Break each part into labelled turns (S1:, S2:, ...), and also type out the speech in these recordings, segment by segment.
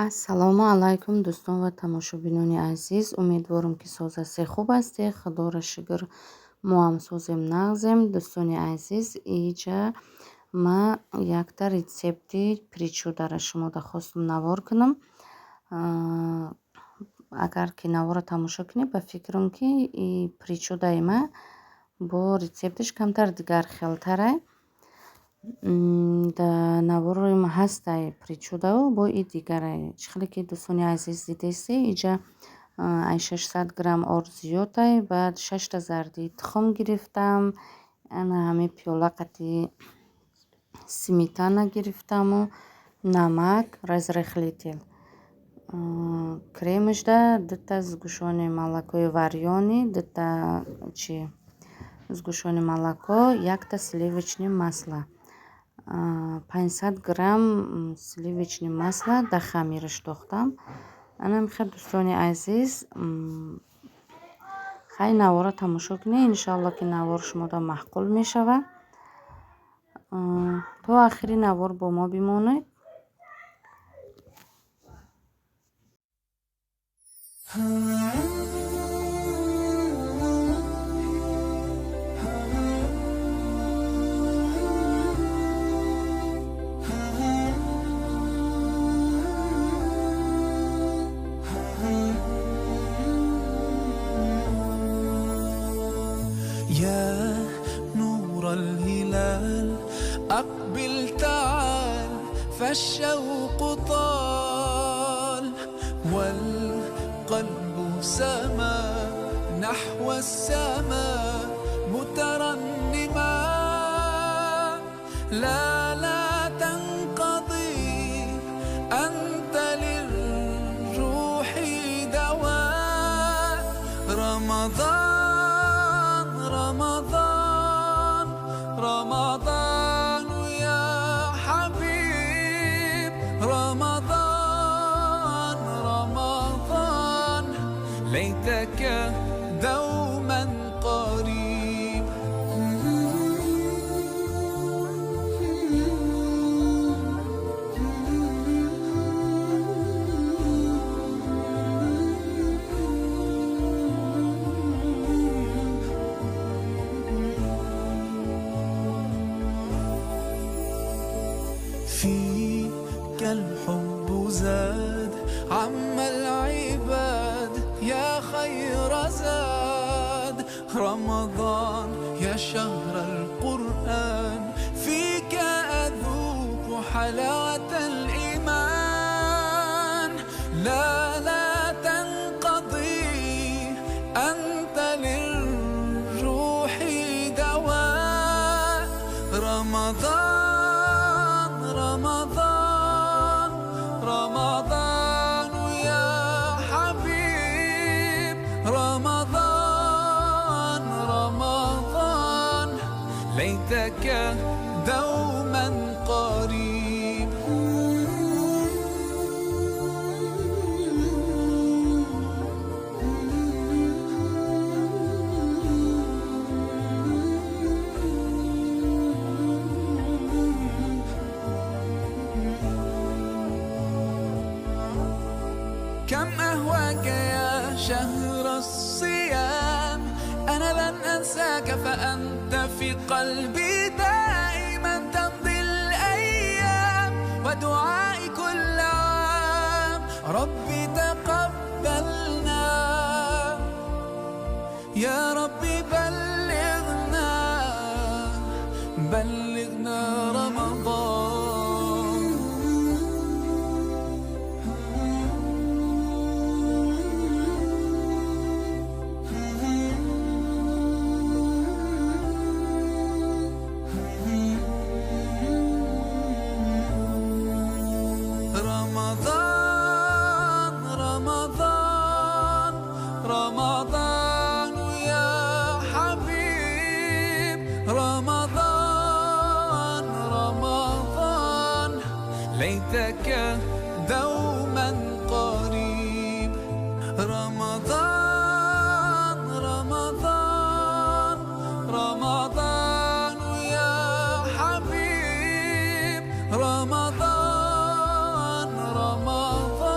S1: Ассалому алайкум, дӯстон ва тамошобинони азиз. Умедворам, ки соз ҳастед, хуб ҳастед. Худоро шукр, мо ҳам созем, нағзем. Дӯстони азиз, иҷа ма якта рецепти причударо шумода хостум навор кунам. Агар ки наворро тамошо кунед, ба фикрам, ки и причудаи ма бо рецепташ камтар дигар хелтарай. Да наворои ма ҳастай причудау, бо и дигарай. Чӣ хеле ки, дӯстони азиз, дидесте, иҷа ай 600 грамм орд зиёдай, баъд шашта зарди тухм гирифтам, ана ҳамин пиёла қати сметана гирифтаму намак, разрыхлитель. Кремашда дута сгущённое молокои варёный, дута чи сгущённое молоко, якта сливочное масло. 500 грамм сливочное масло да хамираш дохтам. Ана мехел, дӯстони азиз, хай, наворро тамошо кунед. Иншоалло, ки навор шумода маъқул мешавад. То ахири навор бо мо бимонед.
S2: يا نور الهلال أقبل تعال، فالشوق طال والقلب سما نحو السماء مترنما. لا لا تنقضي، أنت للروح دواء. رمضان رمضان رمضان يا حبيب، رمضان رمضان، ليتك دوما قريب. فيك الحب زاد عم العباد يا خير زاد. رمضان يا شهر القرآن، فيك أذوق حلاوة الإيمان. لا لا تنقضي، أنت للروح دواء. رمضان رمضان رمضان يا حبيب، رمضان رمضان، ليتك دوما قريب. كم أهواك يا شهر الصيام، أنا لن أنساك فأنت في قلبي دائما تمضي الأيام، ودعائي كل عام ربي تقبلنا، يا ربي بلغنا، بلغنا رمضان. رمضان رمضان رمضان يا حبيب، رمضان رمضان، ليتك دوما قريب. رمضان رمضان رمضان يا حبيب، رمضان رمضان.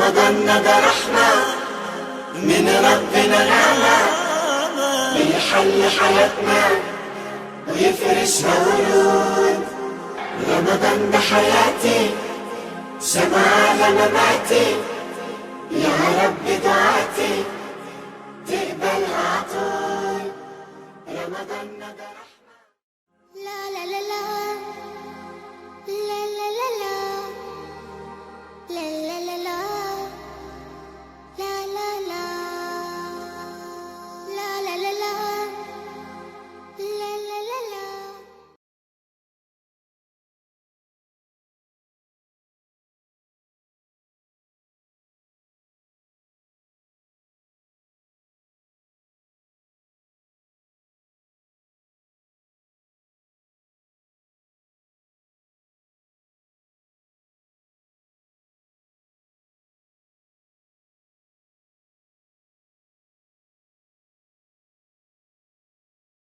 S3: رمضان ده رحمة من ربنا نعمة، بيحل حياتنا ويفرشها ورود. رمضان ده حياتي، شمعة على مماتي، يا رب دعاتي تقبلها عطول. رمضان ده